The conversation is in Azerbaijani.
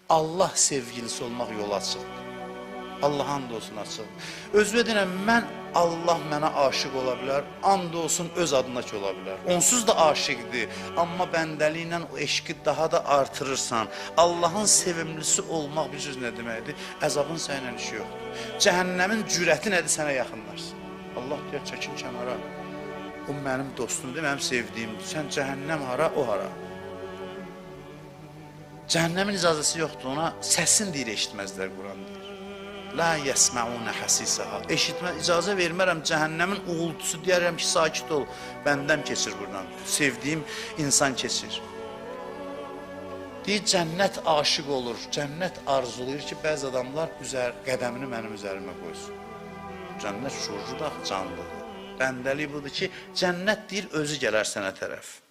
Allah sevgilisi olmaq yolu açıqdır. Allah and olsun açıqdır. Özünə deyirəm, mən Allah mənə aşiq ola bilər, and olsun öz adına ki ola bilər. Onsuz da aşiqdir, amma bəndəliklə o eşqi daha da artırırsan. Allahın sevimlisi olmaq bilirsiniz nə deməkdir? Əzabın səninlə işi yoxdur. Cəhənnəmin cürəti nədir sənə yaxınlaşsın. Allah deyər, çəkin kənara. O mənim dostumdur, mənim sevdiyimdir. Sən cəhənnəm hara, o hara. Cəhənnəmin icazəsi yoxdur ona, səsin deyir, eşitməzlər, Quran deyir. La yəsməunə həsisəha. Eşitmə, icazə vermərəm cəhənnəmin uğultusu, deyərəm ki, sakit ol, bəndəm keçir buradan, sevdiyim insan keçir. Deyir, cənnət aşiq olur, cənnət arzulayır ki, bəzi adamlar qədəmini mənim üzərimə qoysun. Cənnət şuurludur, canlıdır. Bəndəlik budur ki, cənnət deyir, özü gələr sənə tərəf.